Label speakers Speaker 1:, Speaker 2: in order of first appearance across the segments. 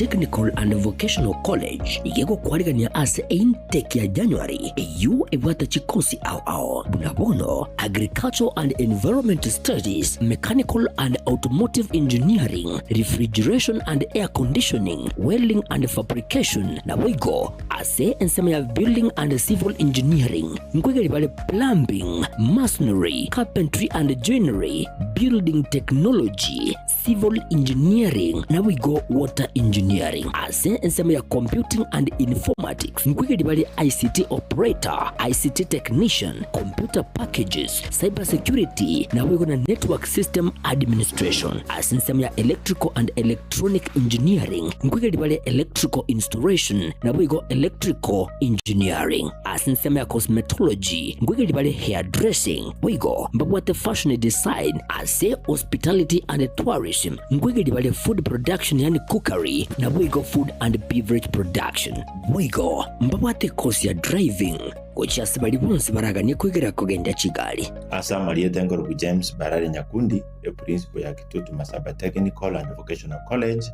Speaker 1: Technical and Vocational College iga egokwarigania ase eintake ya January eyio ebwate chikosi ao ao buna bono Agricultural and Environment Studies, Mechanical and Automotive Engineering, Refrigeration and Air Conditioning, Welding and Fabrication naboigo ase ensemo ya Building and Civil Engineering nkoigeria bare Plumbing, Masonry, Carpentry and Joinery, Building Technology, Civil Engineering naboigo Water Engineering. Ase ensemo ya Computing and Informatics nkoigeria bare ICT Operator, ICT Technician, Computer Packages, Cyber Security naboigo na Network System Administration. Ase ensemo ya Electrical and Electronic Engineering nkoigeria bare Electrical Installation naboigo Electrical Engineering. Ase ensemo ya Cosmetology nkoigeria bare Hairdressing boigo mbabwate Fashion Design. Ase Hospitality and Tourism nkoigeria bare Food Production yaani Cookery naboigo Food and Beverage Production. Boigo mbabwate ekosi ya Driving gochia ase baria bonsi baraganie koigera kogendia chigari.
Speaker 2: Ase amarieta enkorokwa James Barare Nyakundi, eprinciple ya Kitutu Masaba Technical and Vocational College,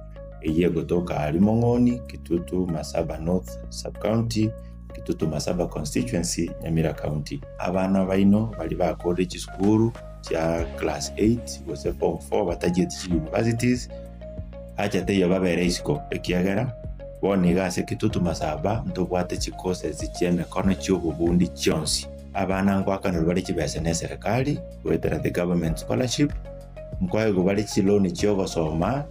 Speaker 2: eyio egotoka aaria Mong'oni, Kitutu Masaba North Sub-County, Kitutu Masaba Constituency, Nyamira County. Abana baino baria bakorire chisukuru chia class 8 gose form 4 batachieti chi universities, acha teiyo babere isiko ekiagera bono iga ase Kitutu Masaba ntobwate chi courses chia emekono chia obobundi chionsi. Abana ngoakanerwa bare chibesa na eserekari goetera the government scholarship, nkoegwa bare chiloan chia ogosoma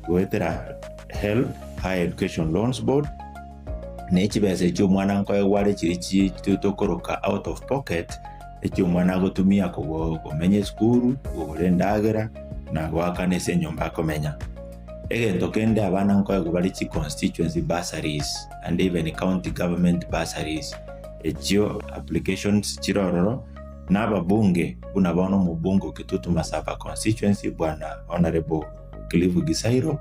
Speaker 2: goetera HELB, Higher Education Loans Board, ne chibesa echio omwana nkoegwa are chiria chi tokoroka out of pocket, eki omwana agotumia komenya esukuru, kogora endagera, na goakana ase enyomba akomenya. Egento kende abana nkoegwa bare chi constituency bursaries and even county government bursaries, echio applications chire ororo, na ababunge buna bono omobunge o Kitutu Masaba constituency bwana Honourable Cliff Gisairo,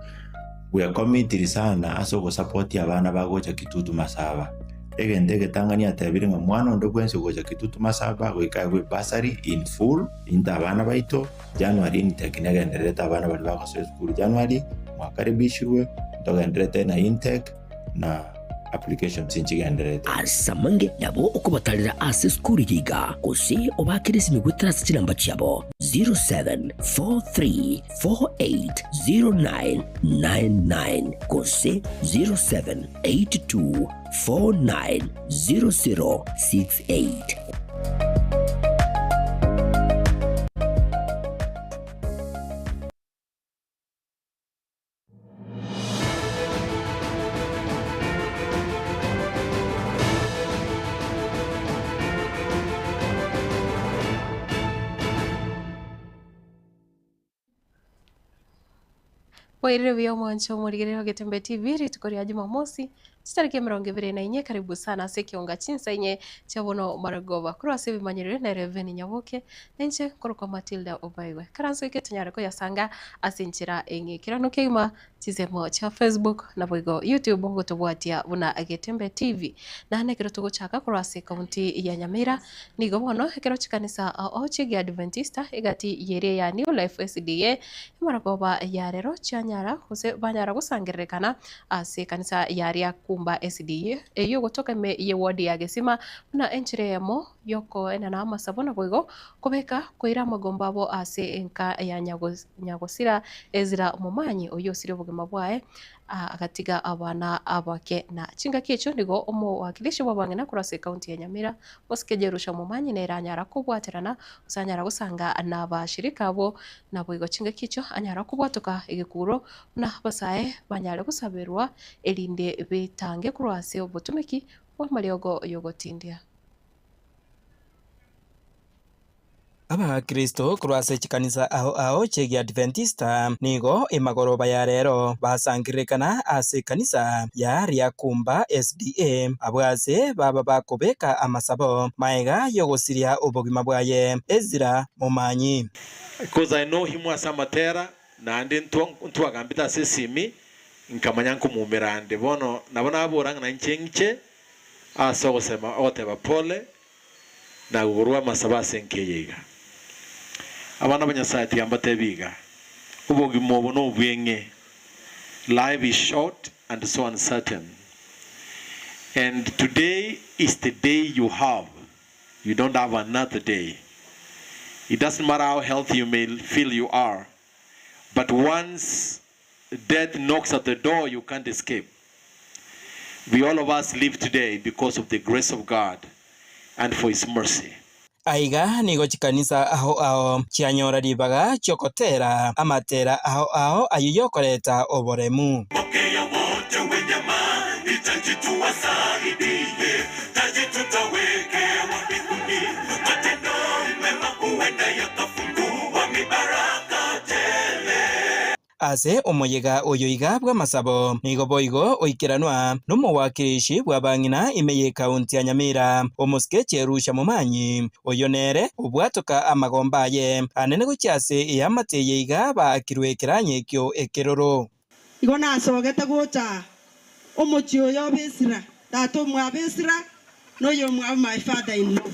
Speaker 2: bwekomitiri sana ase ogosupport abana bagocha Kitutu Masaba. Egento egetang'ani atebire ng'a mwana onde bwensi ogocha Kitutu Masaba goika aegwe ebursary in full, into abana baito, January intake negendererete abana baria bagosoa esukuru January, mwakaribishirwe, ntogendererete na intake na applications nchigendererete.
Speaker 1: Ase amange nabo okobatarera ase esukuru eye iga, gose obaakere esimi goetera ase chinamba chiabo 0743 480999 gose 0782 490068.
Speaker 3: Bwairire buya omwancho omorigereria o Getembe TV rituko ria Jumamosi chitariki emerongo ebere na inye karibu sana ase ekionga chinsa inye chia bono marogoba korwa ase ebimanyerero nere Veni Nyaboke na inche nkorokwa Matilda Obaigwe karanso eke tonyare koyasanga ase enchera eng'ekeranu kegima Chinsemo chia Facebook naboigo YouTube gotobwatia buna Getembe TV. Naende ekero togochaka korwa ase ekaunti ya Nyamira, nigo bono ekero chikanisa ao chi'Egeadventista egati y'eria ya New Life SDA emarogoba ya rero chianyara gose banyara gosangererekana ase ekanisa ya Riakumba SDA eyio egotoka ime y'eward ya Gesima buna enchera eyemo y'okoenana amasabo naboigo kobeka koira amagombo abo ase enka ya Nyagosira Ezra omomanyi oyio osirie obogima bwaye agatiga abana abake. Na chingaki echio nigo omowakilishi bw'abang'ina korwa ase ekaunti ya Nyamira Mosike Jerusha Omomanyi nere anyara kobwaterana gose anyara gosanga nabashirika abwo naboigo chingaki echio anyara kobwatoka egekuro buna abasae banyare gosaberwa erinde betange korwa ase obotumeki bw'amariogo y'ogotindia.
Speaker 4: Abakristo korwa ase chikanisa ao ao chi'Egiadventista nigo emagoroba ya rero basangererekana ase ekanisa ya Riakumba SDA abwo ase baba bakobeka amasabo maega y'ogosiria obogima bwaye. Ezra Momanyi.
Speaker 5: Because I know him ase amatera, naende ntwagambete ase esimi, nkamanya nkomoumera ande. Bono nabo nabora ng'a nainche ng'iche ase ogosema ogoteba pole, na kogorwa amasabo ase enka eye iga. Abana ba Nyasae tiga mbatebi iga, obogima obo nobweng'e, life is short. and so uncertain. And today is the day you have. You don't have another day. It doesn't matter how healthy you may feel you are, but once death knocks at the door, you can't escape. We all of us live today because of the grace of God and for His mercy.
Speaker 4: Aiga nigo chikanisa ao ao chianyora ribaga chi'ogotera amatera ao ao ayio y'okoreta oboremu.
Speaker 6: Pokea wote wenye mahitaji tuwasaidie, taji tutawekewa mbinguni, matendo mema huenda yakafungua mibaraka tele.
Speaker 4: Ase omoyega oyo iga bw'amasabo nigo boigo oikeranwa nomowakilishi bw'abang'ina ime ye ekaunti ya Nyamira omosike Cherusha Momanyi oyo nere obwatoka amagomba aye anene gochia ase eamate eye iga baakirwe ekeranya ekio ekeroro.
Speaker 7: Igo nasogete gocha omochie oyo obesira tata omwabesira na oyo omwabo my father in law.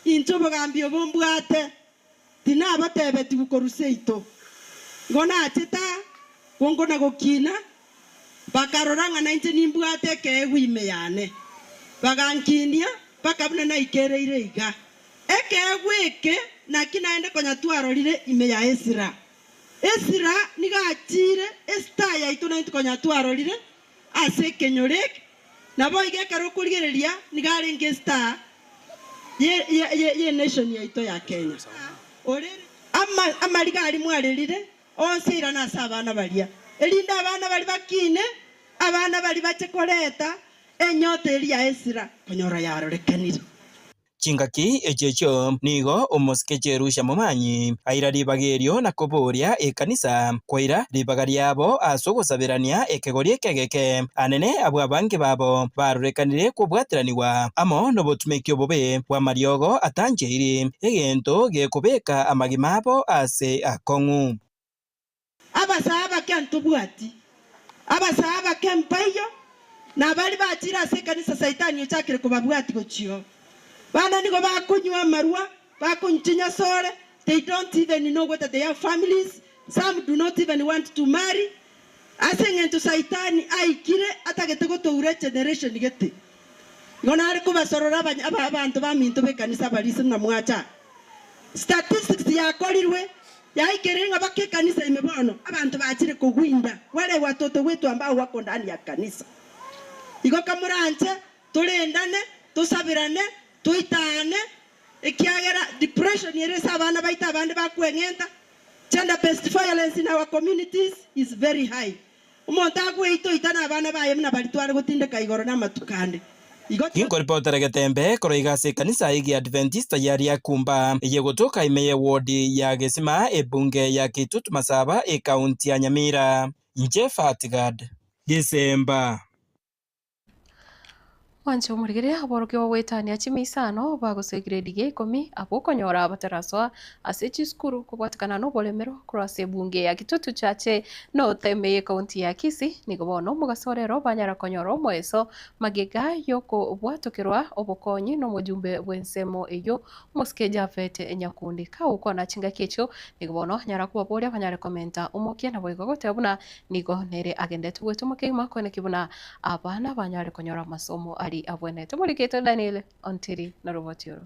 Speaker 7: Inche obogambi obo mbwate tinabatebetigwe korwa seito. Igo nachete aa, gonkona gokina, bakarora ng'a nainche nimbwate ekeegwa ime yane. Bagankinia mpaka buna naikereire iga. Ekeegwa eke naki naende konya twarorire ime ya Ezra. Ezra nigo achiire estar yaito naintwe konya twarorire ase ekenyoro eke, naboigo ekero okorigereria nigo arenge estar ye ye ye nation yaito ya Kenya. Ore ama amariga aria mwarerire onsi airane ase abana baria, erinde abana baria bakine, abana baria bache koreta enyota eria ya Ezra konyora yarorekanire.
Speaker 4: Chingaki echio echio nigo omosike Jerusha Momanyi aira ribaga erio na koboria ekanisa koira ribaga riabo ase ogosaberania ekegori ekegeke anene abwo abange babo barorekanire kobwateranigwa amo nobotumeki obobe bw'amariogo atancheiri, egento gekobeka amagima abo ase akong'u.
Speaker 7: Abasae abake ntobwati, abasae abake mbaiyo, na baria bachire ase ekanisa Saitani ochakire kobabwatia gochia oo. Bana nigo bakonywa amarwa, bakonywa chinyasore, they don't even know whether they have families, some do not even want to marry, ase eng'encho Saitani aikire atagete gotoura egeneration gete. Igo nare kobasorora abanto baminto b'ekanisa abarisia buna mwacha aa. Statistics yakorirwe yaikereire ng'a baka ekanisa ime bono abanto bachire kogwinda wale watoto wetu ambao wako ndani ya kanisa. Igo kamoranche torendane, tosabirane, toitaane, ekiagera depression ere ase abana baito abande bakweng'enta, gender based violence in our communities is very high. Omonto agweita oita na abana baye buna baria tware gotindeka igoro na amatuko ande. Igo tiga.
Speaker 4: Ginkoripotera getembe korwa iga ase ekanisa y'Egiadventista ya Riakumba eye gotoka ime y'ewodi ya Gesima ebunge ya Kitutu Masaba ekaunti ya Nyamira. Inche Fatgad Gisemba.
Speaker 3: Mwanche omorigereria aborokigwa goetania chimisano bagosoa egrade gia ikomi abwo okonyora batarasoa ase chisukuru kobwatekana noboremero korwa ase ebunge ya Kitutu Chache North ime ye county ya Kisii nigo bono omogaso orero banyara konyora omoeso magega yokobwatokerwa obokonyi nomojumbe bwensemo eyio omosike Japhet Nyakundi. Kagokwana chingaki echio nigo bono anyara kobaboria banyare komenta omokia naboigo goteba buna nigo nere agendete goetwa kegima koeneki buna abana banyare konyora amasomo aria abwenerete. Omorikito Daniel Ontiri noroboti oro.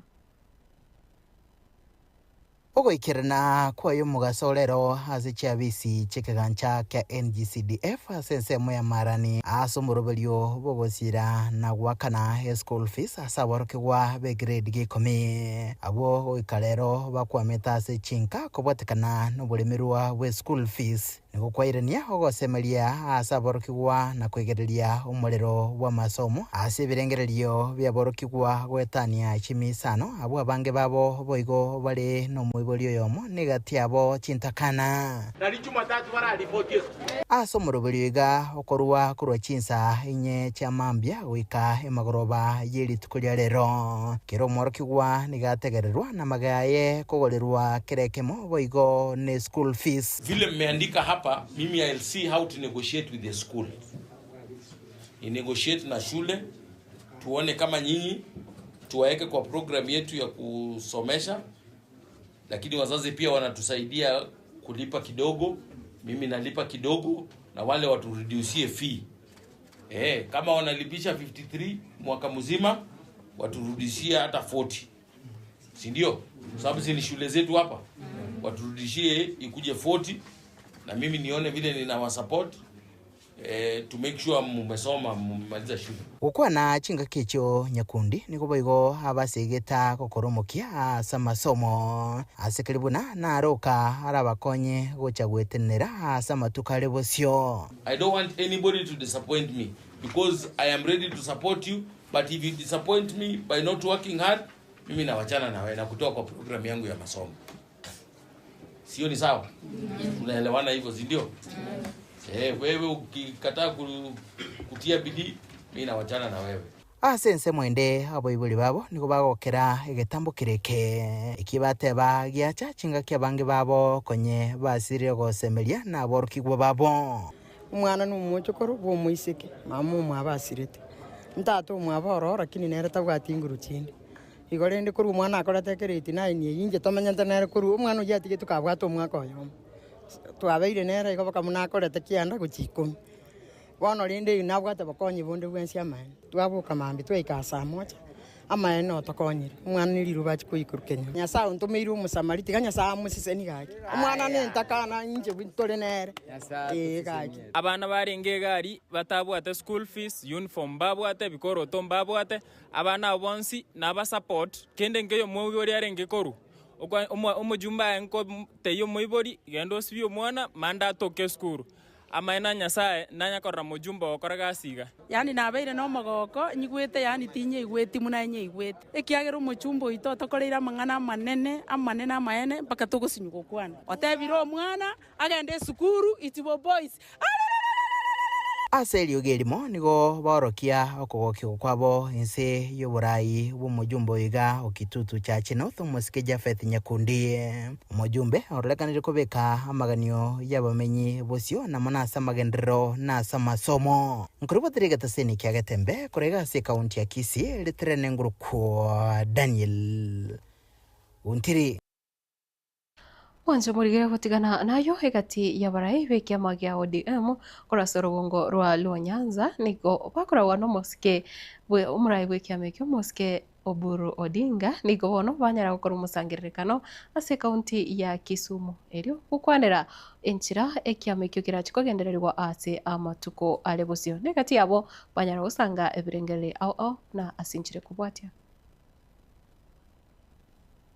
Speaker 8: Ogoikerana kwaye omogaso orero ase chiabisi chi'ekegancha kia NGCDF ase ensemo ya Marani ase omoroberio bw'ogosira na goakana eschool fees ase aborokigwa be grade gia ikomi. Abwo goika rero bakwamete ase chinka kobwatekana noboremerwa bwe school fees. Nigo kwairania ogosemeria ase aborokigwa na koigereria omorero bw'amasomo ase ebirengererio bi'aborokigwa goetania chimisano, abwo abange babo boigo bare nomoibori oyomo, negati yabo chintakana. Ase omoroberio iga okorua korwa chinsa inye chia mambia goika emagoroba ye rituko ria rero, kera omworokigwa nigo ategererwa namage aye kogorerwa kera ekemo boigo ne school fees.
Speaker 9: Vile mmeandika hapa, mimi I'll see how to negotiate with the school. Ni negotiate na shule tuone kama nyinyi tuwaeke kwa program yetu ya kusomesha, lakini wazazi pia wanatusaidia kulipa kidogo, mimi nalipa kidogo, na wale watureducie fee. Eh, kama wanalipisha 53 mwaka mzima waturudishie hata 40, si ndio? Sababu si ni shule zetu hapa, waturudishie ikuje 40 na mimi nione vile ninawasupport eh, to make sure mumesoma mumemaliza shule.
Speaker 8: Gokwana chingaki echio Nyakundi nigo boigo abasegeta gokora omokia ase amasomo ase keri buna naroka arabakonye gocha gwetenenera ase amatuko are bosio.
Speaker 9: I don't want anybody to disappoint me because I am ready to support you but if you disappoint me by not working hard, mimi nawachana na wewe na kutoa kwa program yangu ya masomo. Sio ni sawa? Tunaelewana hivyo, si ndio? Eh, wewe ukikataa kutia bidii, mimi nawachana na wewe.
Speaker 8: Ase ensemo ende abaibori babo nigo bagokera egetambo kere eke, eki bateba giacha chingaki abange babo konye basirire gosemeria naborokigwa babo.
Speaker 10: Omwana na omochokoro bw'omoiseke, mama omwabo asirete, ntata omwabo ororo lakini nere tabwati nguru chinde. Igo rende korwa omwana akorete ekereti nine eyio inche tomenyete nere korwa omwana oyio atigete tokabwata omwaka oyomo. Twabeire nere igo boka buna akorete kianda gochia ikomi. Bono rende eyio nabwate bokonyi bonde bwensi amaene. Twaboka mambia twaika saa moja, amaene otokonyire, omwana ne riruba achia koikorwa kenyoro. Nyasaye ontomeire omosamari, tiga Nyasaye amoseseni gaki. Omwana nentakana inche tore nere, ee gaki.
Speaker 11: Abana barenge egari batabwate school fees, uniform mbabwate, ebikoroto mbabwate, abana abwo bonsi naba support, kende nkeiyo omoibori arenge korwa. Omojumbe aye nkotebia omoibori, genda osibie omwana, manda atoke esukuru. Amaene a Nyasae nanya korora mojumbe ogokora gasi iga.
Speaker 12: Yaani nabeire nomogoko, nyigwete yaani tinyeigweti buna nyeigwete, ekiagera omochumba oito otokoreire amang'ana amanene, amanene amaene, mpaka togosinywa gokwana. Otebire omwana agende esukuru, Itibo Boys, arerererererererere!
Speaker 8: Ase eriogi erimo nigo baorokia okogokigwa kwabo inse y'oboraai bw'omojumbe oyo iga o Kitutu Church North, omosike Japheth Nyakundi. Omojumbe ororekanire kobeka amaganio y'abamenyi bosio na mono ase amagenderero na ase amasomo. Nkorobotire egetaseni kia Getembe korwa iga ase ekaunti ya Kisii, ritirene ngorokwo Daniel Ontiri.
Speaker 3: Mwanche morigere gotigana nayo egati y'abarai b'ekiama gia ODM korwa ase orogongo rwa Luo Nyanza nigo bakoragwa n'omosike bwe omorai bw'ekiama ekio omosike Oburu Odinga nigo bono banyara gokora omosangererekano ase ekaunti ya Kisumu erio gokwanera enchera ekiama ekio kerache kogendererigwa ase amatuko are bosio. Negati yabo banyara gosanga ebirengererio ao ao na ase enchera ekobwatia.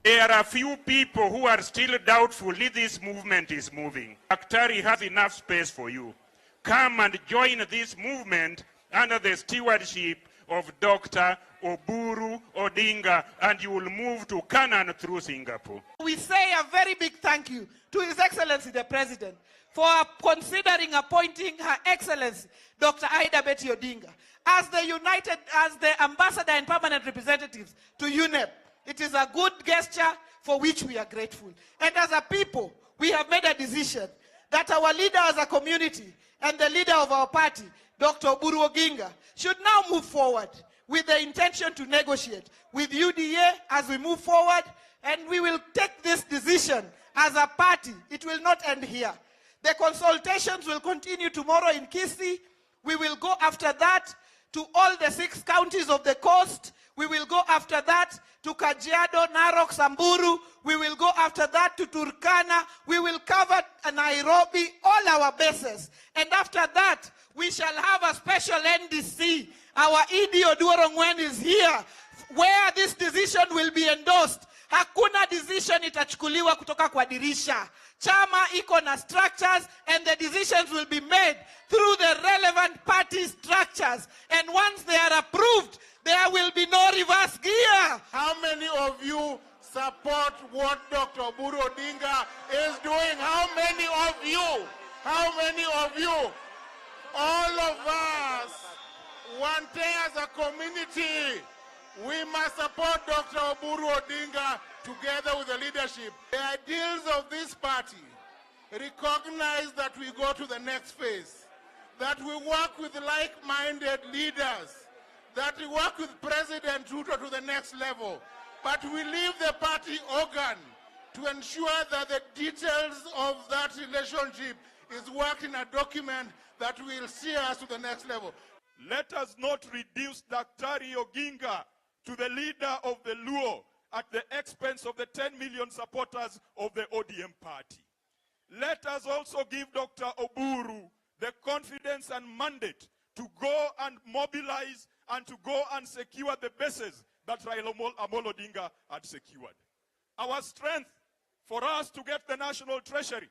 Speaker 13: There are a few people who are still doubtful if this movement is moving. Daktari has enough space for you. Come and join this movement under the stewardship of Dr. Oburu Odinga and you will move to Canaan through Singapore.
Speaker 14: We say a very big thank you to His Excellency the President for considering appointing Her Excellency Dr. Ida Betty Odinga as the United, as the Ambassador and Permanent Representatives to UNEP. It is a good gesture for which we are grateful. And as a people, we have made a decision that our leader as a community and the leader of our party, Dr. Oburu Oginga, should now move forward with the intention to negotiate with UDA as we move forward, and we will take this decision as a party. It will not end here. The consultations will continue tomorrow in Kisii. We will go after that to all the 6 counties of the coast. We will go after that to Kajiado, Narok, Samburu. We will go after that to Turkana. We will cover Nairobi, all our bases. And after that, we shall have a special NDC. Our ED Oduor Ong'wen is here, where this decision will be endorsed. Hakuna decision itachukuliwa kutoka kwa dirisha. Chama iko na structures and the decisions will be made through the relevant party structures. And once they are approved, there will be no reverse gear.
Speaker 13: How many of you support what Dr. Oburu Odinga is doing? How many of you? How many of you? All of us, one day as a community, we must support Dr. Oburu Odinga together with the leadership. The ideals of this party recognize that we go to the next phase, that we work with like-minded leaders, that we work with President Ruto to the next level, but we leave the party organ to ensure that the details of that relationship is worked in a document that will see us to the next level.
Speaker 6: Let us not reduce Daktari Oginga to the leader of the Luo at the expense of the 10 million supporters of the ODM party. Let us also give Dr. Oburu the confidence and mandate to go and mobilize and to go and secure the bases that Raila Amolo Odinga had secured. Our strength for us to get the National Treasury,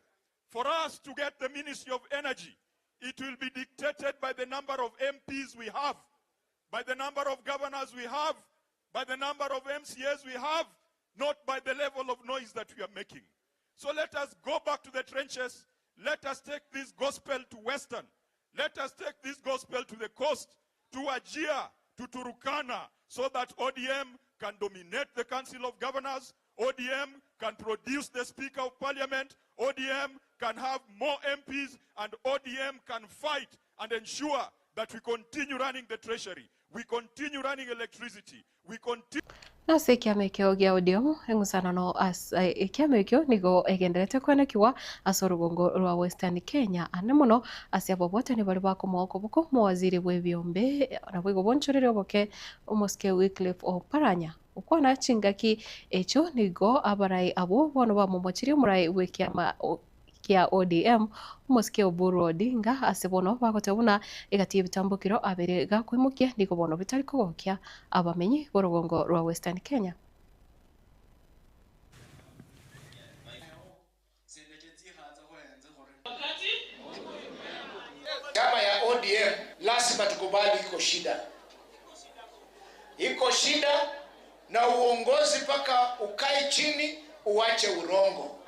Speaker 6: for us to get the Ministry of Energy, it will be dictated by the number of MPs we have, by the number of governors we have, by the number of MCAs we have, not by the level of noise that we are making. So let us go back to the trenches. Let us take this gospel to Western. Let us take this gospel to the coast, to Wajir, to Turkana, so that ODM can dominate the Council of Governors, ODM can produce the Speaker of Parliament, ODM can have more MPs, and ODM can fight and ensure that we continue running the treasury, we continue running electricity, we continue...
Speaker 3: Nase ekiama ekio gia ODM eng'usanano ase ekiama ekio nigo egenderete kwenekiwa ase orugongo rwa Western Kenya ane mono ase ababwatani baria bakomoa okoboko omowaziri bwa ebiombe naboigo bonchorere oboke omosike Wycliffe Oparanya. Okwana chingaki echio nigo abarai abwo bono bamomochirie omorai bwa ekiama kia ODM omosike Oburu Odinga ase bono bagoteba buna egati y'ebitambokero abere gakoimokia nigo bono bitari kogokia abamenyi b'orugongo rwa Western Kenya.
Speaker 15: Chama ya ODM lazima tukubali iko shida, iko shida na uongozi mpaka ukae chini uache urongo.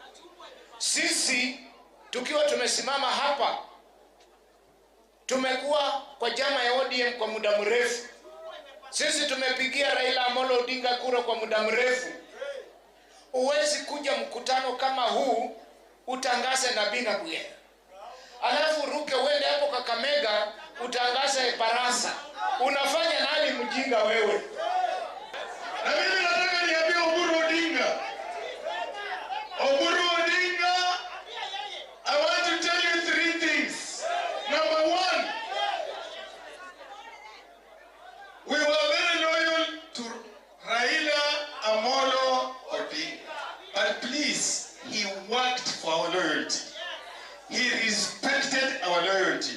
Speaker 15: Sisi tukiwa tumesimama hapa, tumekuwa kwa chama ya ODM kwa muda mrefu. Sisi tumepigia Raila Amolo Odinga kura kwa muda mrefu. Huwezi kuja mkutano kama huu utangaze Nabina Bwire, alafu uruke uende hapo Kakamega utangaze Barasa. Unafanya nani mjinga wewe?
Speaker 13: Na mimi nataka niambie Oburu Odinga, Oburu Odinga, I want to tell you three things. Number one, we were very loyal to Raila Amolo Odinga. But please, he worked for our loyalty. He respected our loyalty.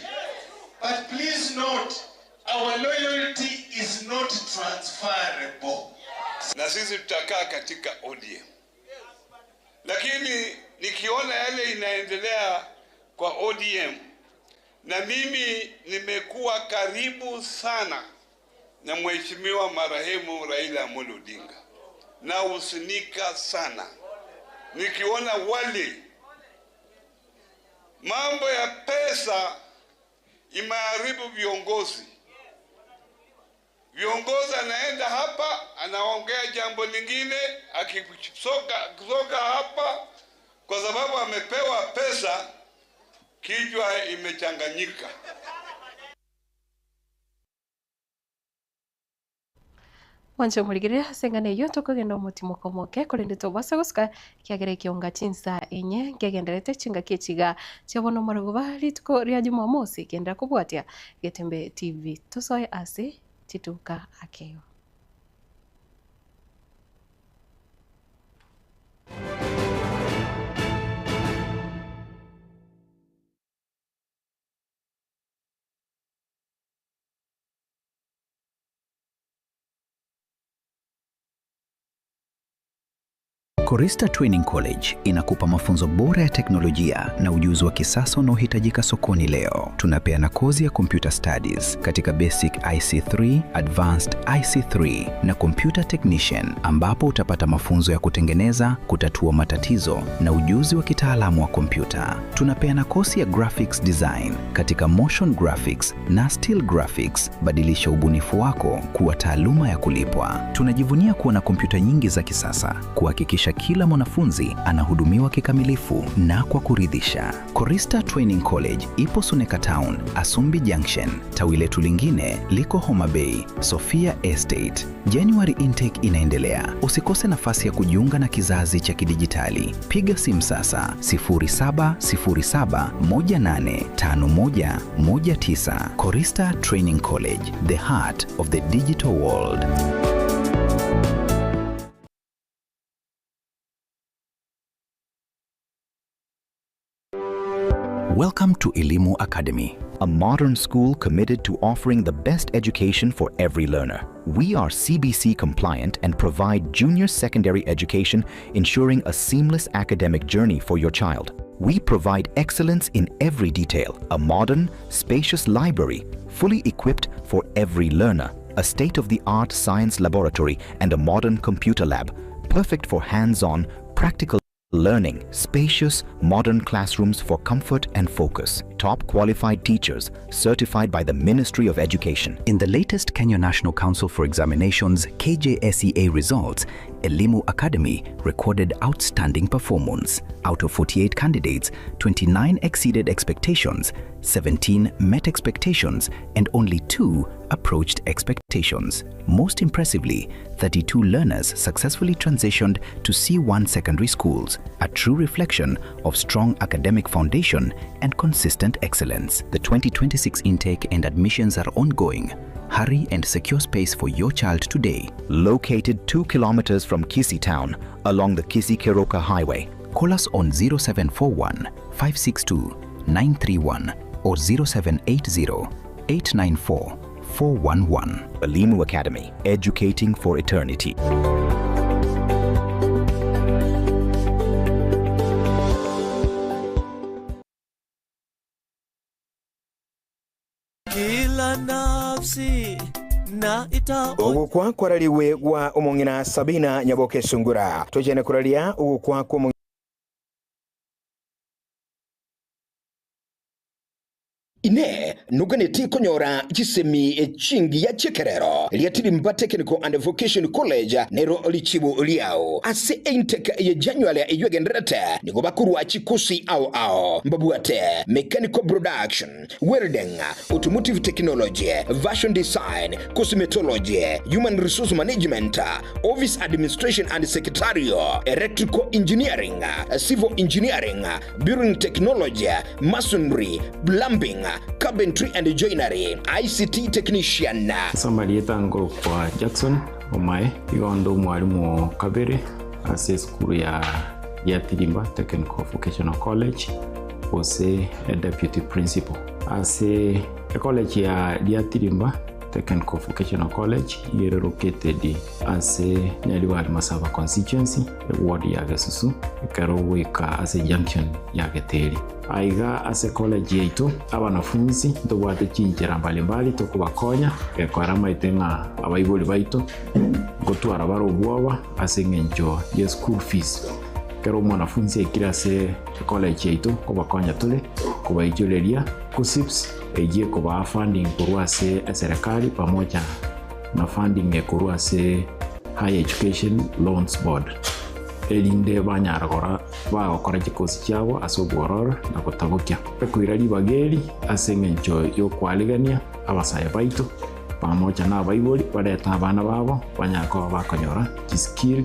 Speaker 13: But please note, our loyalty is not transferable.
Speaker 16: Na sisi tutakaa katika ODM, lakini nikiona yale inaendelea kwa ODM, na mimi nimekuwa karibu sana na mheshimiwa marehemu Raila Amolo Odinga, na husinika sana nikiona wale mambo ya pesa imeharibu viongozi. Viongozi anaenda hapa anaongea jambo lingine, akisoka hapa kwa sababu amepewa pesa, kichwa imechanganyika.
Speaker 3: Mwanche omorigereria ase eng'ana eyio tokogenda omotimoka omoke korende tobasa gosuka kiagera ekionga chinsa enye nkegenderete chingaki echiga chia bono omorogoba rituko ria Jumamosi kenda kobwatia Getembe TV tosoe ase chituka akeo.
Speaker 17: Korista Training College inakupa mafunzo bora ya teknolojia na ujuzi wa kisasa unaohitajika sokoni leo. Tunapeana kozi ya Computer Studies katika Basic IC3, Advanced IC3 na Computer Technician, ambapo utapata mafunzo ya kutengeneza, kutatua matatizo na ujuzi wa kitaalamu wa kompyuta. Tunapeana kozi ya Graphics Design katika Motion Graphics na Still Graphics. Badilisha ubunifu wako kuwa taaluma ya kulipwa. Tunajivunia kuwa na kompyuta nyingi za kisasa kuhakikisha kila mwanafunzi anahudumiwa kikamilifu na kwa kuridhisha. Korista Training College ipo Suneka Town, Asumbi Junction. Tawi letu lingine liko Homa Bay, Sofia Estate. January intake inaendelea. Usikose nafasi ya kujiunga na kizazi cha kidijitali. Piga simu sasa 0707185119. Korista Training College, the heart of the digital world. Welcome to Elimu Academy,
Speaker 18: a modern school committed to offering the best education for every learner. We are CBC compliant and provide junior secondary education, ensuring a seamless academic journey for your child. We provide excellence in every detail, a modern, spacious library, fully equipped for every learner, a state of the art science laboratory, and a modern computer lab, perfect for hands on, practical learning, spacious, modern classrooms for comfort and focus, top qualified teachers certified by the Ministry of Education.
Speaker 17: In the latest Kenya National Council for Examinations KJSEA results, Elimu Academy recorded outstanding performance. Out of 48 candidates, 29 exceeded expectations, 17 met expectations, and only 2 approached expectations. Most impressively, 32 learners successfully transitioned to C1 secondary schools, a true reflection of strong academic foundation and consistent excellence. The 2026 intake and admissions are ongoing. Hurry and secure space for your child today.
Speaker 18: Located 2 kilometers from Kisii town along the Kisii Keroka Highway.
Speaker 17: Call us on 0741 562 931 or 0780 894 411.
Speaker 18: Elimu Academy, educating for eternity.
Speaker 19: Kila nafsi na ita
Speaker 20: Ogokwa kwarariwe gwa omong'ina Sabina Nyaboke Sungura tochene kuraria ogokwa kwa Ine nuganeti konyora chisemi chingi ya chikerero liatirimba Technical and Vocation College nero lichibu liao ase intake ya January eyegenderete nigo bakurwa chikusi ao ao mbabwate mechanical production, welding, automotive technology, fashion design, cosmetology, human resource management, office administration and secretarial, electrical engineering, civil engineering, building technology, masonry, plumbing, carpentry and joinery, ICT technician.
Speaker 21: Samarieta kwa Jackson Omae igondo mwalimu kabere ase esukuru ya Tirimba Technical Vocational College ose a deputy principal ase college ya Tirimba Technical Vocational College ere located ase Nyaribari Masaba constituency ward ya Gesusu ekero goika ase junction ya Geteri. Aiga ase college yaitu abanafunzi ntobwate chinchera mbalimbali tokobakonya gekora maite ng'a abaibori baito gotwara bare obwoba ase eng'encho ya school fees. Kero omwanafunzi aikire ase college yaitu kobakonya tore kobaichoreria KUCCPS eyie kobaa funding korwa ase eserikali pamoja na funding ekorwa ase Higher Education Loans Board erinde banyaragora bagokora chikosi chiabo ase obwororo na gotabokia ekoira ribaga eri ase eng'encho yokwarigania abasae baito pamoja na abaibori bareta abana babo banyara koba bakonyora chiskill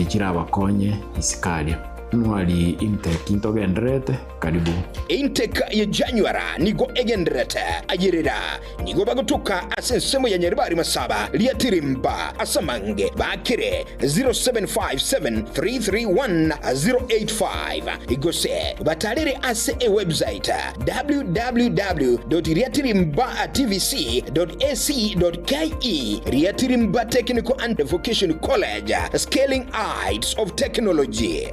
Speaker 21: chirabakonye isikaria nwari intake ntogenderete karibu.
Speaker 20: Intake ya January nigo egenderete ayerera nigo bagotuka ase ensemo ya Nyaribari Masaba Liatirimba asamange bakire 0757331085 igose batarere ase e website www.riatirimbatvc.ac.ke. Riatirimba Technical and Vocation College, scaling heights of technology.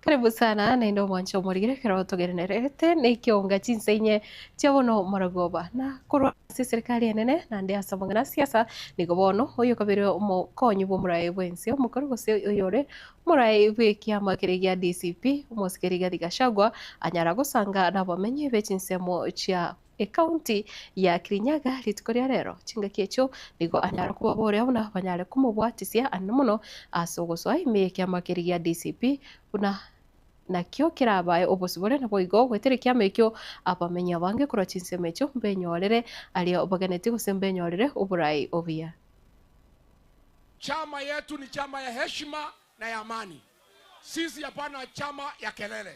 Speaker 3: Karibu sana naende omwanche omorigire ekero togerenerete nekeonga chinsa inye chia bono maragoba na korwa ase eserikali enene naende ase amang'ana a siasa nigo bono oyokabere omokonyi bw'omoraai bw'ense omokoro gose oyore omoraai bw'ekiama keria gia DCP omosike Rigathi Gachagua anyara gosanga nabamenyi be chinsemo chia Ekaunti ya Kirinyaga rituko ria rero. Chingaki echio nigo anyare kobaboria buna banyare komobwatisia anene mono ase ogosoa ime y'ekiama keria gia DCP buna nakio kerabae obosibore naboigo goetera ekiama ekio abamenyi abange korwa chinsemo echio mbenyorere aria bagenetie gose mbenyorere oborai obuya.
Speaker 2: Chama yetu ni chama ya heshima na ya amani. Sisi hapana chama ya kelele.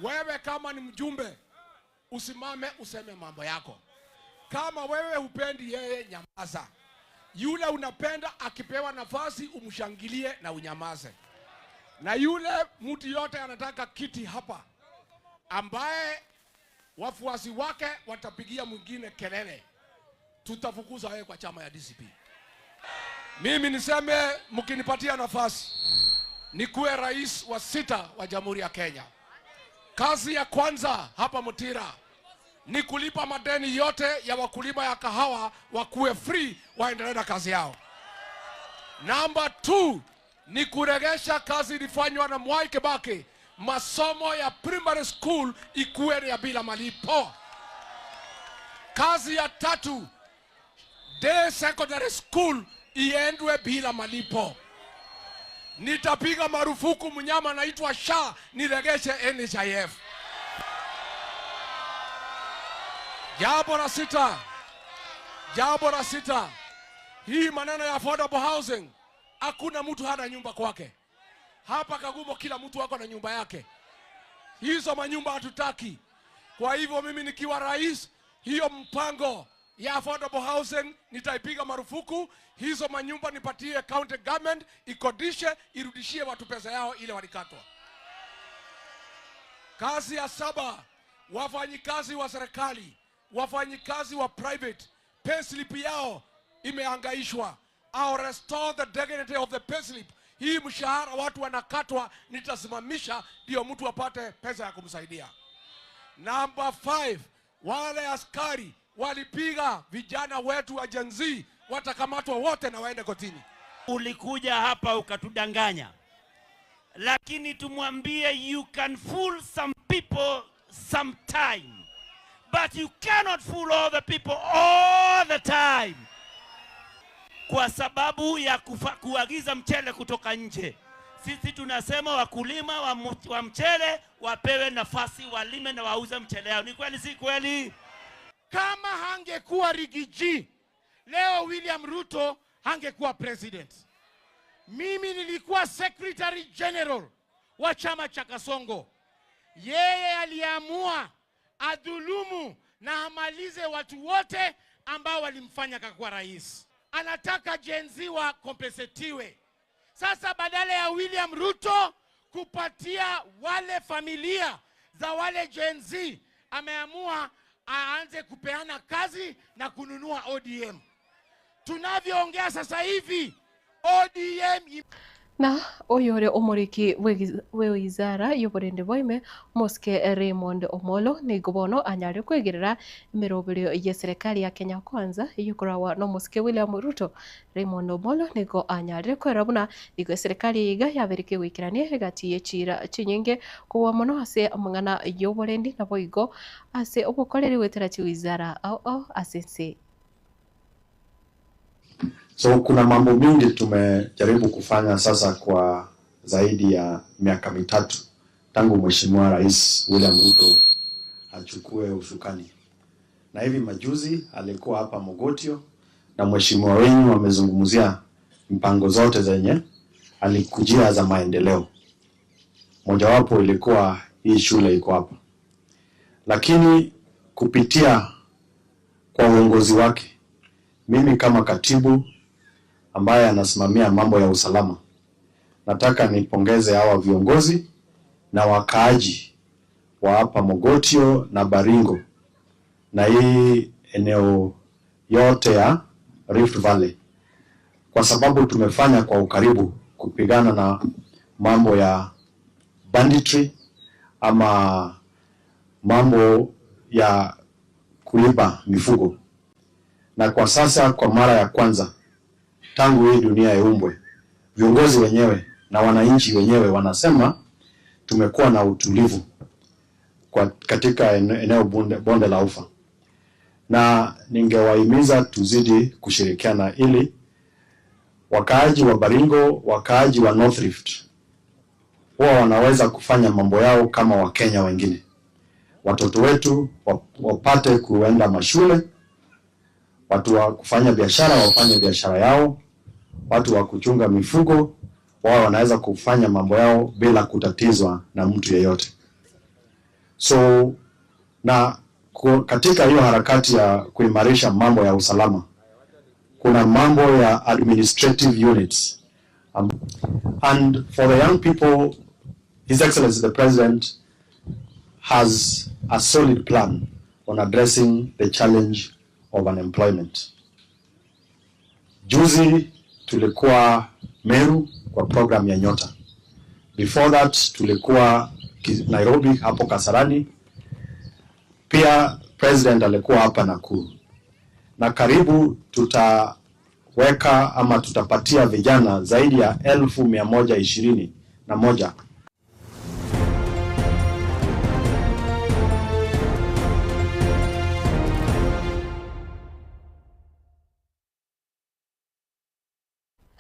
Speaker 2: Wewe kama ni mjumbe usimame useme mambo yako. Kama wewe hupendi yeye, nyamaza. Yule unapenda akipewa nafasi umshangilie na unyamaze. Na yule mtu yote anataka kiti hapa, ambaye wafuasi wake watapigia mwingine kelele, tutafukuza wewe kwa chama ya DCP. Mimi niseme, mkinipatia nafasi nikuwe rais wa sita wa Jamhuri ya Kenya, kazi ya kwanza hapa Mutira ni kulipa madeni yote ya wakulima ya kahawa, wakuwe free, waendelee na kazi yao. Namba 2 ni kuregesha kazi ilifanywa na Mwai Kibaki, masomo ya primary school ikuwe ya bila malipo. Kazi ya tatu, day secondary school iendwe bila malipo. Nitapiga marufuku mnyama anaitwa SHA, niregeshe NHIF. Jambo la sita, jambo la sita, hii maneno ya affordable housing, hakuna mtu hana nyumba kwake. Hapa Kagumo kila mtu ako na nyumba yake. Hizo manyumba hatutaki. Kwa hivyo mimi nikiwa rais, hiyo mpango ya affordable housing nitaipiga marufuku. Hizo manyumba nipatie county government ikodishe, irudishie watu pesa yao ile walikatwa. Kazi ya saba, wafanyikazi wa serikali, wafanyikazi wa private, payslip yao imehangaishwa. I'll restore the dignity of the payslip. Hii mshahara watu wanakatwa, nitasimamisha ndio mtu apate pesa ya kumsaidia. Number 5, wale askari walipiga vijana wetu wa Gen Z watakamatwa wote na waende kotini.
Speaker 22: Ulikuja hapa ukatudanganya, lakini tumwambie you can fool some people sometime but you cannot fool all the people all the time, kwa sababu ya kufa, kuagiza mchele kutoka nje. Sisi tunasema wakulima wa, wa mchele wapewe nafasi walime na wauze mchele yao. Ni kweli si kweli?
Speaker 15: Kama hangekuwa Rigiji leo William Ruto hangekuwa president. Mimi nilikuwa secretary general wa chama cha Kasongo. Yeye aliamua adhulumu na amalize watu wote ambao walimfanya akakuwa rais. Anataka Gen Z wa kompensetiwe. Sasa badala ya William Ruto kupatia wale familia za wale Gen Z, ameamua aanze kupeana kazi na kununua ODM. Tunavyoongea sasa hivi ODM
Speaker 3: Na oyo ore omoriki bw'ewizara y'oborende bwaime omosike Raymond Omolo nigo bono anyare kwegerera emeroberio y'eserekari ya Kenya Kwanza eyokorawa na omosike William Ruto. Raymond Omolo nigo anyarire kwerora buna nigo eserekari iga yabereke goikerania egati y'echira chinyinge kobua mono ase amang'ana y'oborendi naboigo ase obokoreri goetera chiwizara ao ao ase ense.
Speaker 23: So kuna mambo mingi tumejaribu kufanya sasa kwa zaidi ya miaka mitatu tangu Mheshimiwa Rais William Ruto achukue usukani, na hivi majuzi alikuwa hapa Mogotio na mheshimiwa wenyu amezungumzia mpango zote zenye alikujia za maendeleo. Mojawapo ilikuwa hii shule iko hapa, lakini kupitia kwa uongozi wake, mimi kama katibu ambaye anasimamia mambo ya usalama, nataka nipongeze hawa viongozi na wakaaji wa hapa Mogotio na Baringo na hii eneo yote ya Rift Valley, kwa sababu tumefanya kwa ukaribu kupigana na mambo ya banditry ama mambo ya kuiba mifugo. Na kwa sasa, kwa mara ya kwanza tangu hii dunia iumbwe, viongozi wenyewe na wananchi wenyewe wanasema tumekuwa na utulivu kwa katika eneo bonde, bonde la Ufa, na ningewahimiza tuzidi kushirikiana ili wakaaji wa Baringo, wakaaji wa North Rift huwa wanaweza kufanya mambo yao kama Wakenya wengine. Watoto wetu wapate kuenda mashule, watu wa kufanya biashara wafanye biashara yao, watu wa kuchunga mifugo wao wanaweza kufanya mambo yao bila kutatizwa na mtu yeyote. So na katika hiyo harakati ya kuimarisha mambo ya usalama kuna mambo ya administrative units and for the young people, His Excellency the President has a solid plan on addressing the challenge of unemployment. Juzi tulikuwa Meru kwa program ya Nyota. Before that tulikuwa Nairobi hapo Kasarani. Pia president alikuwa hapa Nakuru. Na karibu tutaweka ama tutapatia vijana zaidi ya 121,000.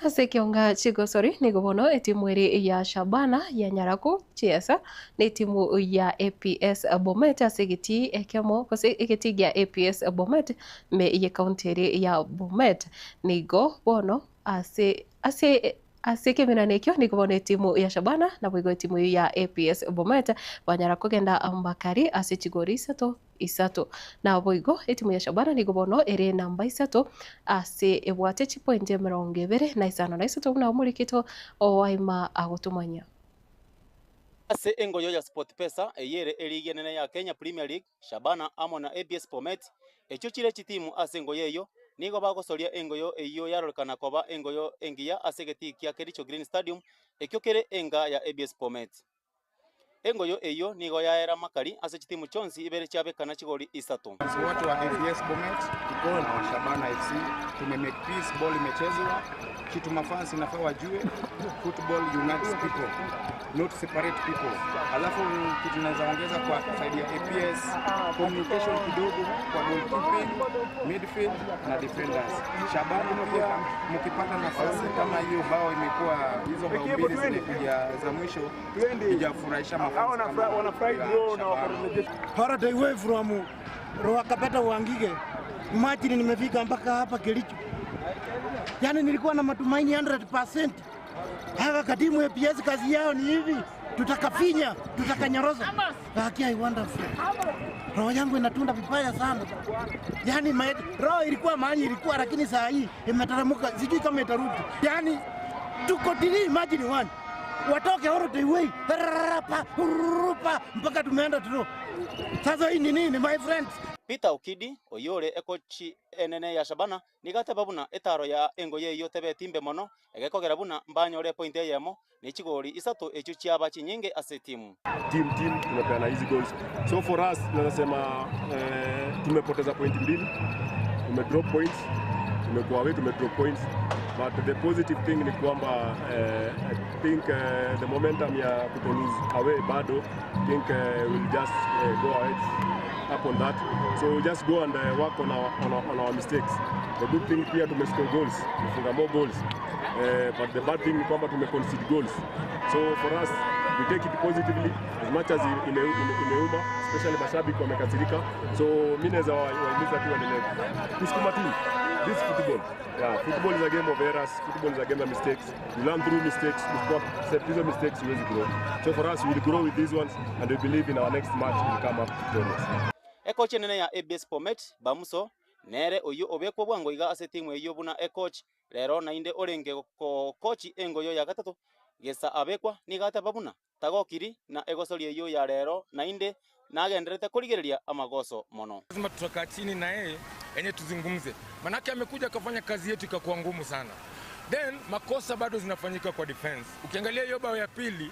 Speaker 3: Ase ekionga chigosori nigo bono etimu ere ya Shabana ya Nyaraku Chiesa na etimu ya APS Bomet ase egetii ekemo gose egetii gia APS Bomet ime ye county ere ya Bomet. Nigo bono ase ase ase ekemerano ekio nigo bono etimu ya Shabana naboigo etimu eyio ya APS Bomet banyara kogenda mbakari ase chigori isato isato. Naboigo etimu ya Shabana nigo bono ere namba isato ase ebwate chipointi 25 buna omorikito owaima agotomanya.
Speaker 1: Ase engoyo ya SportPesa eyere eligi enene ya Kenya Premier League, Shabana amo na ABS Bomet echio chire chitimu ase engoyo eyio nigo bagosoria engoyo eyio yarorekana koba engoyo engiya ase egetii kia Kericho Green Stadium ekio kere enga ya ABS Bomet. Engoyo eyio nigo yaera makari ase chitimu chionsi ibere chiabekana chigori isato.
Speaker 5: Watu wa APS Bomet tuko na wa Shabana FC tume make peace, ball imechezwa. Kitu mafans inafaa wajue, football unites people, not separate people. Alafu kitu naweza ongeza kwa side ya APS, communication kidogo kwa goalkeeping, midfield na defenders. Shabana pia mkipata nafasi kama hiyo bao imekuwa hizo bao mbili zimekuja za mwisho, ijafurahisha mafans kama ya Shabana.
Speaker 7: Holiday way from Ruakapeta Wangige. Imagine nimefika mpaka hapa Kericho. Yaani nilikuwa na matumaini 100%. Hawa katimu APS kazi yao ni hivi, tutakafinya, tutakanyoroza. Lakini I wonderful. Roho yangu inatunda vibaya sana. Yaani roho ilikuwa mahali ilikuwa, lakini saa hii imetaramuka, sijui kama itarudi. Yaani tuko tili, imagine one. Watoke all the way, rapa, rupa, mpaka tumeenda tu. Sasa hii ni nini my friends?
Speaker 1: Peter Okidi oyore ekochi enene ya Shabana nigateba buna etaro ya engoye eyio tebetimbe mono egekogera buna mbanyore point eyemo ne chigori isato echio chiaba chinyinge ase timu.
Speaker 24: Team team tumepeana hizi goals. So for us tunasema tumepoteza point mbili, tume drop points, tumekuwa away, tume drop points. But the positive thing ni kwamba I think the momentum ya kuto lose away bado, I think we'll just go ahead up on that. So we just go and work on our mistakes. The good thing pia tumescore goals, tumefunga more goals. But the bad thing ni kwamba tume concede goals. So for us we take it positively as much as imeuma, especially mashabiki wamekasirika. So mimi naweza wahimiza tu waendelee kusukuma tu this football. Yeah, football is a game of errors, football is a game of mistakes. You learn through mistakes, you accept hizo mistakes, you grow. So for us, we will grow with these ones and we believe in our next match we will come up victorious.
Speaker 1: Ekochi enene ya ABS Bomet Bamuso nere oyo obekwa bwango iga ase timu eyio buna ekoch rero nainde orenge kochi engoyo ya gatato gesa abekwa niga ateba buna tagokiri na egosori eyio ya rero nainde nagenderete kurigereria amagoso mono.
Speaker 25: Lazima tutakaa chini na yeye enye tuzungumze, manake amekuja akafanya kazi yetu ikakuwa ngumu sana, then makosa bado zinafanyika kwa defense. Ukiangalia hiyo bao ya pili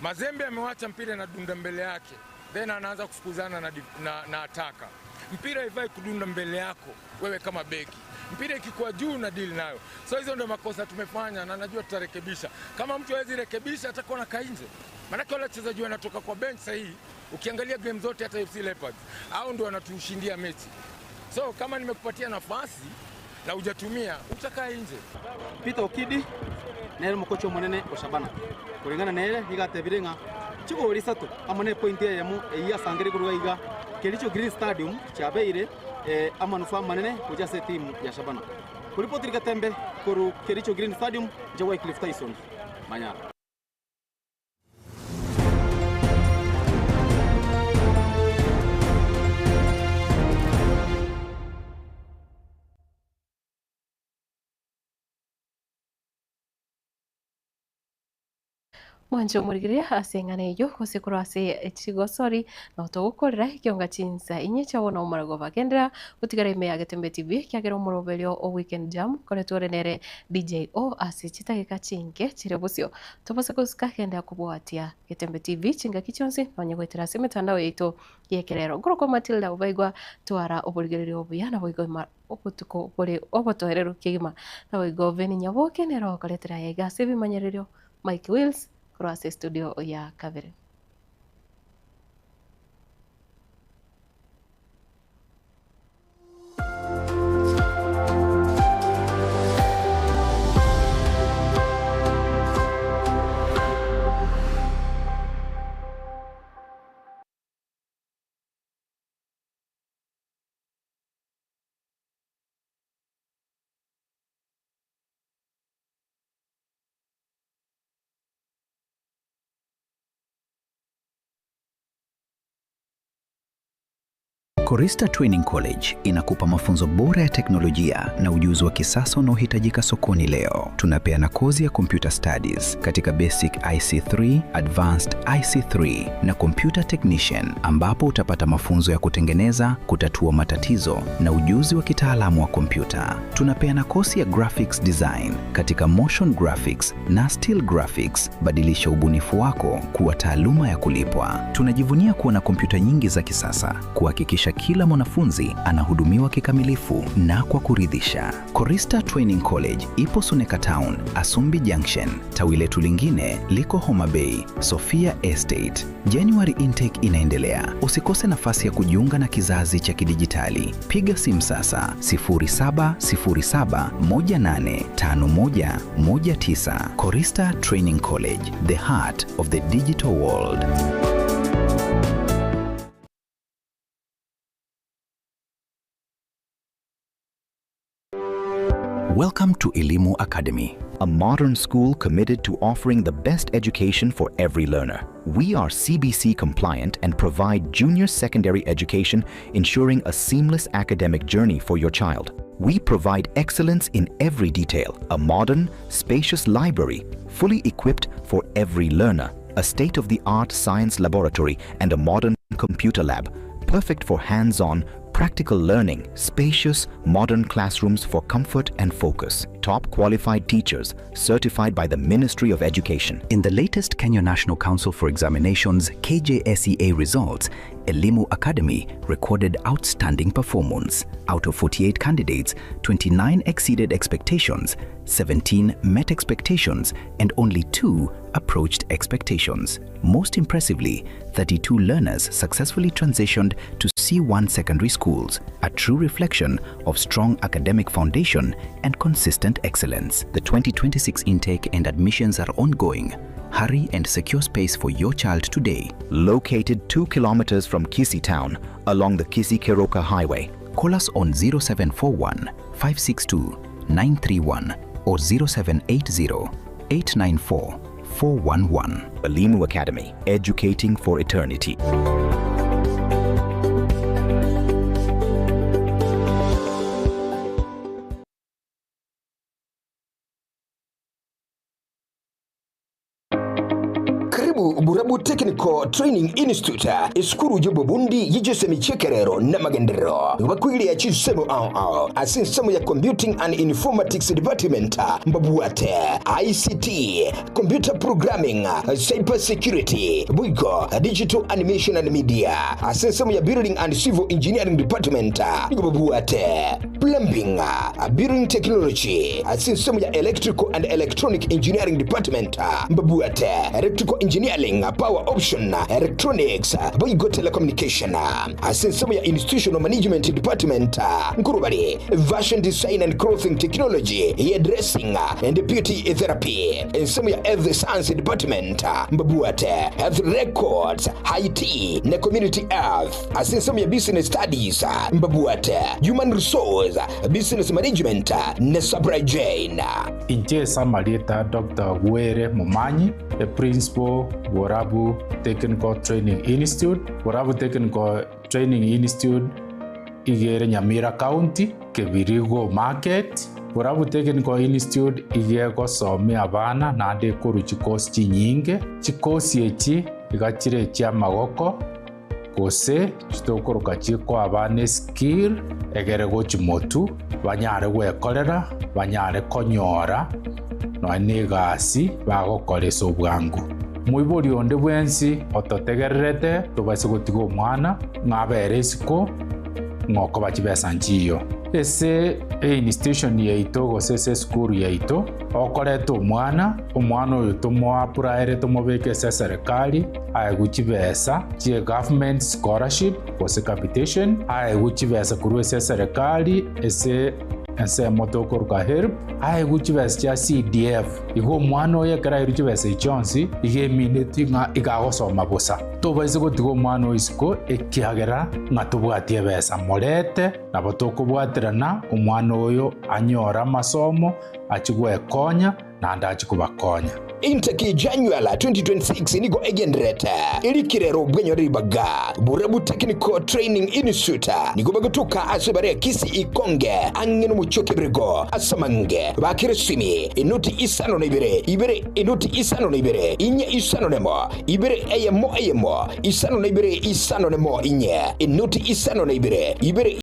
Speaker 25: Mazembe amewacha mpira inadunda mbele yake, then anaanza kufukuzana na, na, na ataka mpira haifai kudunda mbele yako wewe kama beki. Mpira ikikuwa juu na deal nayo. So hizo ndio makosa tumefanya na najua tutarekebisha. Kama mtu hawezi rekebisha atakuwa na kainje. Maanake wale wachezaji wanatoka kwa bench sahii, ukiangalia game zote hata FC Leopards, hao ndio wanatushindia mechi. So kama nimekupatia nafasi na hujatumia utakaa nje.
Speaker 1: Peter Okidi nere omokochi omonene o Shabana kuringana nere nigo atebire ng'a chigori isato amo na epointi eyemo eyio asangire korwa iga Kericho Green Stadium chiabeire eh, amanufaa amanene gochia ase etimu ya Shabana. Koripoti Getembe korwa Kericho Green Stadium, inche Wycliffe Tyson Manyara.
Speaker 3: Mwanche omorigereria ase eng'ana eyio, gose korwa ase chigosori, na togokorera ekionga chinsa inye chia bono omorogoba. Genderera gotigara ime ya Getembe TV, ekiagera omoroberio o Weekend Jam koretwe ore nere DJ O ase chitageka chinke chire bosio. Tobasa gosuka genderera kobwatia Getembe TV chingaki chionsi nonye goetera ase emetandao yaito y'ekerero. Nkorokwa Matilda Obaigwa, twara oborigereria obuya naboigo obotuko bore obotoereru kegima. Naboigo Veni Nyaboke nere ogokoretera aya iga ase ebimanyererio Mike Wills korwa ase estudio ya kabere.
Speaker 17: Korista Training College inakupa mafunzo bora ya teknolojia na ujuzi wa kisasa unaohitajika sokoni leo. Tunapeana kozi ya Computer Studies katika Basic IC3, Advanced IC3 na Computer Technician, ambapo utapata mafunzo ya kutengeneza, kutatua matatizo na ujuzi wa kitaalamu wa kompyuta. Tunapeana kozi ya Graphics Design katika Motion Graphics na Still Graphics. Badilisha ubunifu wako kuwa taaluma ya kulipwa. Tunajivunia kuwa na kompyuta nyingi za kisasa kuhakikisha kila mwanafunzi anahudumiwa kikamilifu na kwa kuridhisha. Korista Training College ipo Suneka Town, Asumbi Junction. Tawi letu lingine liko Homa Bay, Sofia Estate. January intake inaendelea. Usikose nafasi ya kujiunga na kizazi cha kidijitali. Piga simu sasa 0707185119. Korista Training College, the heart of the digital world. Welcome to Elimu Academy,
Speaker 18: a modern school committed to offering the best education for every learner. We are CBC compliant and provide junior secondary education, ensuring a seamless academic journey for your child. We provide excellence in every detail, a modern, spacious library, fully equipped for every learner, a state-of-the-art science laboratory and a modern computer lab, perfect for hands-on, practical learning, spacious, modern classrooms for comfort and focus, top qualified teachers certified by the Ministry of Education.
Speaker 17: In the latest Kenya National Council for Examinations KJSEA results, Elimu Academy recorded outstanding performance. Out of 48 candidates, 29 exceeded expectations, 17 met expectations, and only 2 approached expectations. Most impressively, 32 learners successfully transitioned to C1 secondary schools, a true reflection of strong academic foundation and consistent excellence. The 2026 intake and admissions are ongoing. Hurry and secure space for your child today.
Speaker 18: Located 2 kilometers from Kisii town along the Kisii-Keroka Highway.
Speaker 17: Call us on 0741 562 931 or 0780 894 411.
Speaker 18: Elimu Academy, educating for eternity. Karibu
Speaker 20: Burabu Technical Training Institute, esukuru y'obobundi ye chisemi chi'ekerero na amagenderero. Nigo bakoiria chinsemo ao ao ase ensemo ya Computing and Informatics Department mbabwate ICT, Computer Programming, Cyber Security, boigo Digital Animation and Media. Ase ensemo ya Building and Civil Engineering Department nigo babwate Plumbing, Building Technology. Ase ensemo ya Electrical and Electronic Engineering Department mbabwate Electrical Engineering, Power Option, Electronics, boigo Telecommunication. Ase ensemo ya Institutional Management Department nkorwa bare Fashion Design and Clothing Technology, Hairdressing and Beauty Therapy. Ensemo ya Health Science Department mbabwate Health Records, IT na Community Health. Ase ensemo ya Business Studies mbabwate Human Resource, Business Management na Supply Chain.
Speaker 21: Inche ase amarieta Doctor Gwere Momanyi, e Principal Borabu Technical Training Institute. Borabu Technical Training Institute iga ere Nyamira County, Kebirigo Market. Borabu Technical Institute iga egosomia abana naende ekorwa chikosi chinyinge. Chikosi echi iga chire echiamagoko gose chitokoroka chikoa abana eskill egere gochi motu banyare gwekorera, banyare konyora nonya na egasi bagokora ase obwango. Moibori onde bwensi ototegererete tobaise gotiga omwana ng'a abere isiko ng'a okoba chibesa nchiyo. Ase einstitution yaito gose ase esukuru yaito, okoreta omwana, omwana oyo tomoapuraere tomobeke ase eserekari aegwe chibesa chie government scholarship gose capitation, aegwe chibesa korwa ase eserekari ase ensemo tokoruka HELB, aegwe chibesa chia CDF. Igo omwana oyo ekero airwe chibesa echi chionsi, iga emineti ng'a iga agosoma bosa. Tobaisa gotiga omwana oyo isiko ekiagera ng'a tobwati ebesa. Morete, nabo tokobwaterana omwana oyo anyore amasomo, achie gwekonya, naende achie kobakonya.
Speaker 20: Intake January 2026 nigo egendererete erikire bwenyore ribaga. Borabu Technical Training Institute nigo bagotoka ase bare Kisii Ikonge ang'e nomochie o Kebirigo ase amange bakere esimi enoti isano na ibere ibere enoti isano na ibere inye isano nemo ibere eyemo eyemo isano na ibere isano nemo inye enoti isano na ibere ibere.